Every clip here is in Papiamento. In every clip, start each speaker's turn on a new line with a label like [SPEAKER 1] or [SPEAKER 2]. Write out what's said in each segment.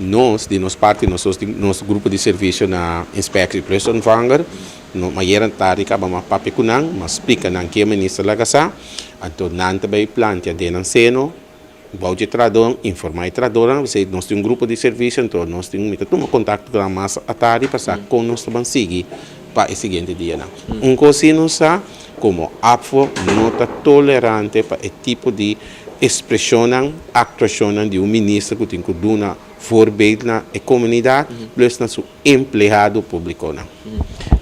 [SPEAKER 1] Nos, di nos parti, nos tin nos grupo di servisio na Inspectie plus Ontvanger. No, ayera tardi kaba m'a papia ku nan, m'a splika nan ke minister laga sa. Anto nan ta bai plantia den nan seno, bou di e trahadónan, informá e trahadónan. P'esei nos tin un grupo di servisio, anto nos tin mi ta tuma kontakto ku nan mas atardi pa sa kon nos ta ban sigui pa e siguiente dianan. Un kos si nos sa, komo ABVO no ta tolerante pa e tipo di ekspreshonnan, aktuashonnan di un minister ku tin ku duna voorbeeld na e komunidat plus na su empleado públikonan.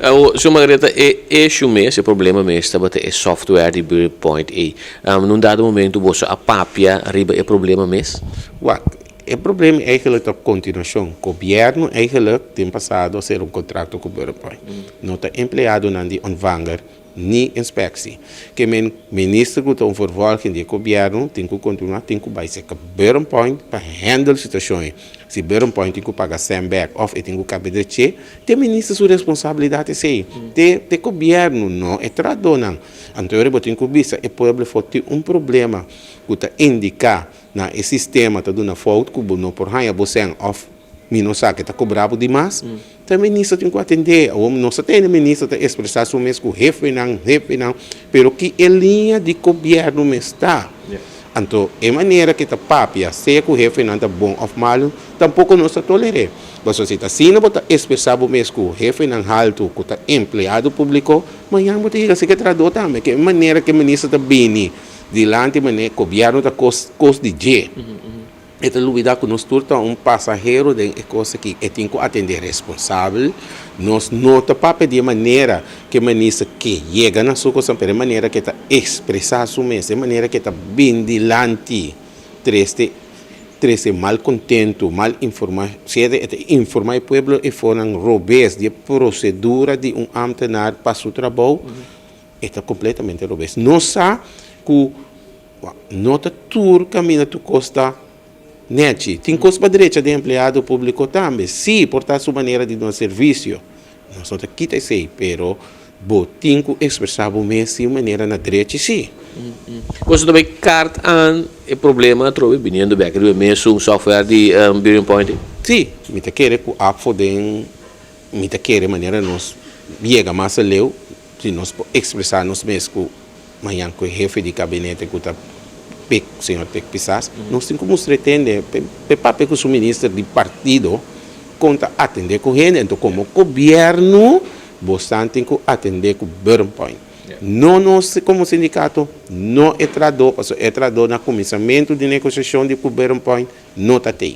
[SPEAKER 2] Awor, señor Margaretha, e issue mes, e problema mes tabata e software di Bearing Point ei. Na un dado momento boso a papia riba e problema mes?
[SPEAKER 1] Wak, e problema eigenlijk ta kontinuashon. Gobièrnu eigenlijk den pasado a sera un kontrakt ku Bearing Point. No ta empleadonan di Ontvanger ni inspectie. Ke men minister ku ta un vervolging di e gobièrnu tin ku kontinuá, tin ku bai serka Bearing Point pa handle situashon ei. Si Bearing Point tin ku paga sèn bèk òf e tin ku kab'é dreché, te minister su responsabilidat esei. Te te gobièrnu, no e trahadónan. Anto ora bo tin ku bisa e pueblo for tin un problema ku ta indiká na e sistema ta duna fout ku bo no por haña bo sèn òf mi no sa ke ta kobra bo di mas, ta minister tin ku atendé. Awor nos ta tende minister ta ekspresá su mes ku hefenan, hefenan, pero ki e liña di gobièrnu mes ta? Anto e manera ke ta papia, sea ku hefenan ta bon òf malu, tampoko nos ta toler'é. Pasobra si ta asina bo ta ekspresá bo mes ku hefenan haltu ku ta empleado públiko, mañan bo ta yega si ke trahadó tambe. Ke manera ke minister ta bini dilanti manera gobièrnu ta kos kos di dje. E ta lubida ku nos tur ta un pasahero den e kos aki. E tin ku atendé responsabel. Nos no ta papia di e manera ku e minister ke yega na su kosnan, pero e manera ku e ta ekspresá su mes, e manera ku e ta bin dilanti treste trese malkontentu, mal informá, sea e ta informá e pueblo e fornan robes di e prosedura di un ámtenar pa su trabou, e ta kompletamente robes. Nos sa ku No ta tur kaminda tur kos ta nèchi. Tin kos pa drecha den empleado públiko tambe. Sí, por ta su manera di duna servisio. Nos no ta kita esei, pero bo tin ku ekspresá bo mes di un manera na drechi sí.
[SPEAKER 2] Boso ta bai kart aan e problema atrobe biniendo bek riba e mesun software di Bearing Point ei?
[SPEAKER 1] Sí, mi ta kere ku APFO den mi ta kere manera nos yega mas aleu Si nos por expresa nos mes cu mañan cu e hefe di gabinete cu ta Pik, señor Pik Pisas, nos tin cu mustra e tende p'e papia cu su minister di partido con ta atende cu hende. Enton como gobierno bosnan tin cu atende cu Burnpoint. No nos como sindicato, no e trahador, pasobra e trahador na cuminsamento di negociacion di cu Burnpoint no ta tey.